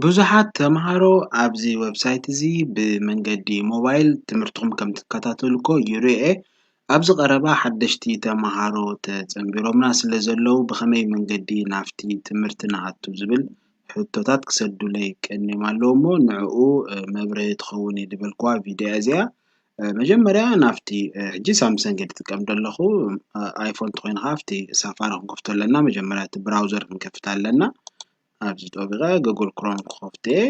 ብዙሓት ተምሃሮ ኣብዚ ዌብሳይት እዚ ብመንገዲ ሞባይል ትምህርትኹም ከም ትከታተሉ እኮ ይርእየ። ኣብዚ ቀረባ ሓደሽቲ ተምሃሮ ተጸንቢሮምና ስለ ዘለዉ ብኸመይ መንገዲ ናብቲ ትምህርቲ ንኣቱ ዝብል ሕቶታት ክሰዱለይ ቀንዮም ኣለዉ እሞ ንዕኡ መብርሂ ትኸውን እየ ዝበልክዋ ቪድዮ እዚኣ። መጀመርያ ናብቲ ሕጂ ሳምሰንግ እየ ዝጥቀም ዘለኹ። ኣይፎን እንተኾይኑ ከዓ ኣብቲ ሳፋሪ ክንከፍቶ ኣለና። መጀመርያ እቲ ብራውዘር ክንከፍት ኣለና። ኣብዚ ጠቢቐ ጉግል ክሮም ክኸፍት እየ።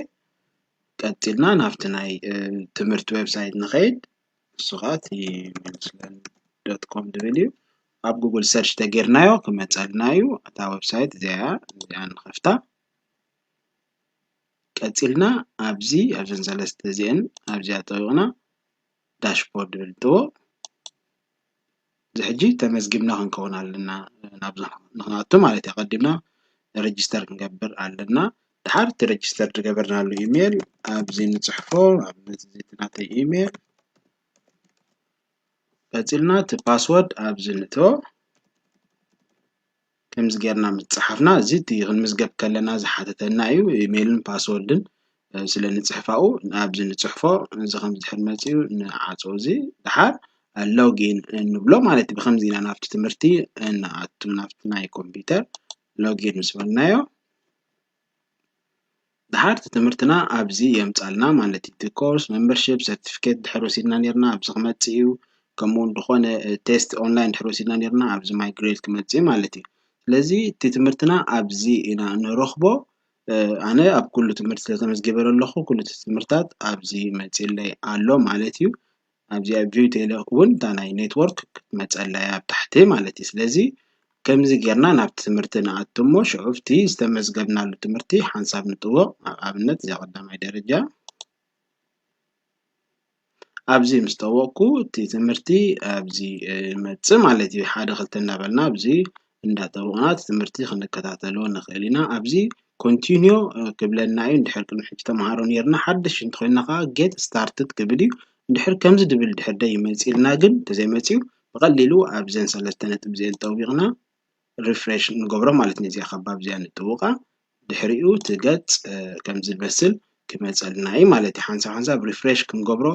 ቀጺልና ናብቲ ናይ ትምህርቲ ዌብሳይት ንኸይድ። ንሱ ከዓ እቲ ሜንስለን ዶት ኮም ዝብል እዩ። ኣብ ጉግል ሰርች ተጌርናዮ ክመፀልና እዩ። እታ ዌብሳይት እዚኣ እያ። እዚኣ ንኸፍታ። ቀጺልና ኣብዚ ኣብዘን ሰለስተ እዚአን ኣብዚኣ ጠቢቕና ዳሽቦርድ ዝብል ንጥዎ። እዚ ሕጂ ተመዝጊብና ክንከውን ኣለና ናብዚ ንክንኣቱ ማለት እዩ። ኣቐዲምና ረጅስተር ክንገብር ኣለና። ድሓር እቲ ረጅስተር ዝገበርናሉ ኢሜል ኣብዚ ንፅሕፎ፣ ኣብነት እዚ እቲ ናተይ ኢሜል ቀጺልና እቲ ፓስወርድ ኣብዚ ንእትዎ። ከምዚ ጌርና ምስ ጸሓፍና፣ እዚ እቲ ክንምዝገብ ከለና ዝሓተተና እዩ። ኢሜይልን ፓስወርድን፣ እ፣ ስለ ንጽሕፋኡ፣ ኣብዚ ንጽሕፎ፣ እዚ ከም ዝሕር መጺኡ ንዓጾ። እዚ ደሓር፣ እ፣ ሎጊን እንብሎ ማለት እዩ። ብኸምዚ ኢና ናብቲ ትምህርቲ እንኣቱ፣ ናብቲ ናይ ኮምፒውተር ሎጊን ምስ በልናዮ፣ ደሓር እቲ ትምህርትና ኣብዚ የምጻልና ማለት እዩ። እቲ ኮርስ፣ ሜምበርሺፕ፣ ሰርቲፊኬት ድሕር ወሲድና ኔርና ኣብዚ ክመጽእ እዩ። ከምኡ እውን ዝኾነ፣ እ፣ ቴስት ኦንላይን ድሕር ወሲድና ኔርና ኣብዚ ማይግሬት ክመጽእ እዩ ማለት እዩ። ስለዚ እቲ ትምህርትና ኣብዚ ኢና ንረኽቦ። እ፣ ኣነ ኣብ ኩሉ ትምህርቲ ስለ ተመዝጊበ ዘለኹ ኩሉ እቲ ትምህርታት ኣብዚ መጺእለይ ኣሎ ማለት እዩ። ኣብዚኣ ቪው ቴለ እውን እታ ናይ ኔትወርክ ክትመጸላ እያ ኣብ ታሕቲ ማለት እዩ። ስለዚ ከምዚ ጌርና ናብቲ ትምህርቲ ንኣቱ እሞ ሽዑ ኣብቲ ዝተመዝገብናሉ ትምህርቲ ሓንሳብ ንጥወቕ። ኣብ ኣብነት እዚኣ ቀዳማይ ደረጃ ኣብዚ ምስ ጠወቕኩ እቲ ትምህርቲ ኣብዚ፣ እ፣ ይመጽእ ማለት እዩ። ሓደ ክልተ እናበልና ኣብዚ እንዳጠወቕና እቲ ትምህርቲ ክንከታተሎ ንኽእል ኢና። ኣብዚ ኮንቲኒዮ፣ እ፣ ክብለና እዩ። እንድሕር ቅድሚ ሕጂ ተምሃሮ ኔርና ሓድሽ እንተኾይንና ከኣ ጌት ስታርትድ ክብል እዩ። እንድሕር ከምዚ ድብል ድሕር ደይመጽእልና ግን እንተዘይመጽኡ ብቐሊሉ ኣብዘን ሰለስተ ነጥቢ እዚአን ጠዊቕና ሪፍሬሽ ንገብሮ ማለት እዩ። እዚኣ ካብ ኣብዚኣ ንጥውቓ። ድሕሪኡ እቲ ገጽ፣ እ፣ ከም ዝመስል ክመጸልና እዩ ማለት እዩ። ሓንሳብ ሓንሳብ ሪፍሬሽ ክንገብሮ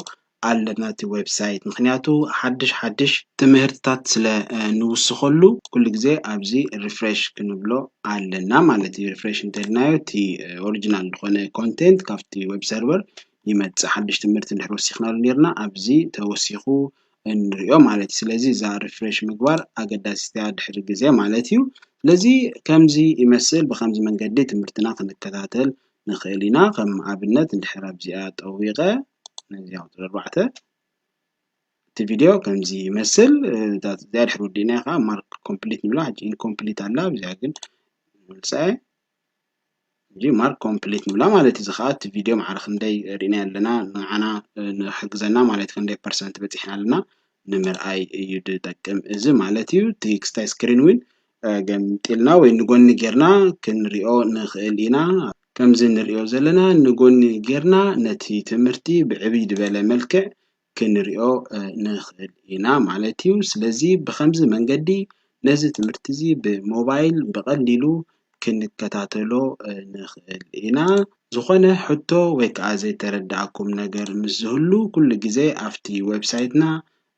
ኣለና እቲ ዌብሳይት። ምኽንያቱ ሓድሽ ሓድሽ ትምህርትታት ስለ፣ እ፣ ንውስኸሉ ኩሉ ግዜ ኣብዚ ሪፍሬሽ ክንብሎ ኣለና ማለት እዩ። ሪፍሬሽ እንተልናዮ እቲ፣ እ፣ ኦሪጂናል ዝኾነ ኮንቴንት ካብቲ ዌብ ሰርቨር ይመጽእ። ሓድሽ ትምህርቲ እንድሕር ወሲኽናሉ ኔርና ኣብዚ ተወሲኹ እንሪኦ ማለት እዩ። ስለዚ እዛ ሪፍሬሽ ምግባር ኣገዳሲት እያ ድሕሪ ግዜ ማለት እዩ። ስለዚ ከምዚ ይመስል፣ ብኸምዚ መንገዲ ትምህርትና ክንከታተል ንኽእል ኢና። ከም ኣብነት እንድሕር ኣብዚኣ ጠዊቐ ነዚኣ ቁፅሪ ኣርባዕተ እቲ ቪድዮ ከምዚ ይመስል። እዛ እዚኣ ድሕሪ ወዲእናዮ ከዓ ማርክ ኮምፕሊት ንብላ። ሕጂ ኢንኮምፕሊት ኣላ፣ ኣብዚኣ ግን መልሳ እየ። ሕጂ ማርክ ኮምፕሊት ንብላ ማለት እዩ። እዚ ከዓ እቲ ቪድዮ ማዕረ ክንደይ ርኢናዮ ኣለና፣ ንዓና፣ እ፣ ንሕግዘና ማለት እዩ፣ ክንደይ ፐርሰንት በፂሕና ኣለና ንምርኣይ እዩ ዝጠቅም እዚ ማለት እዩ። እቲ ክስታይ ስክሪን እውን፣ እ፣ ገምጢልና ወይ ንጎኒ ጌርና ክንሪኦ ንኽእል ኢና። ከምዚ ንሪኦ ዘለና ንጎኒ ጌርና ነቲ ትምህርቲ ብዕብይ ዝበለ መልክዕ ክንሪኦ፣ እ፣ ንኽእል ኢና ማለት እዩ። ስለዚ ብኸምዚ መንገዲ ነዚ ትምህርቲ እዚ ብሞባይል ብቐሊሉ ክንከታተሎ፣ እ፣ ንኽእል ኢና። ዝኾነ ሕቶ ወይ ከዓ ዘይተረዳእኩም ነገር ምስ ዝህሉ ኩሉ ግዜ ኣብቲ ዌብሳይትና፣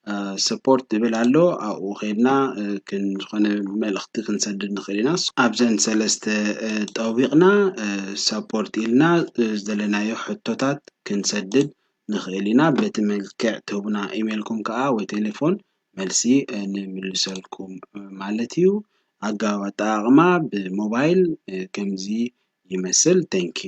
እ፣ ሰፖርት ዝብል ኣሎ። ኣብኡ ኸይድና፣ እ፣ ክን-፣ ዝኾነ መልእኽቲ ክንሰድድ ንኽእል ኢና። ኣብዘን ሰለስተ፣ እ፣ ጠዊቕና፣ እ፣ ሰፖርት ኢልና፣ እ፣ ዝደለናዮ ሕቶታት ክንሰድድ ንኽእል ኢና። በቲ መልክዕ ትህቡና ኢሜይልኩም ከዓ ወይ ቴሌፎን መልሲ፣ እ፣ ንምልሰልኩም፣ እ፣ ማለት እዩ። ኣገባብ ኣጠቓቕማ ብሞባይል፣ እ፣ ከምዚ ይመስል። Thank you።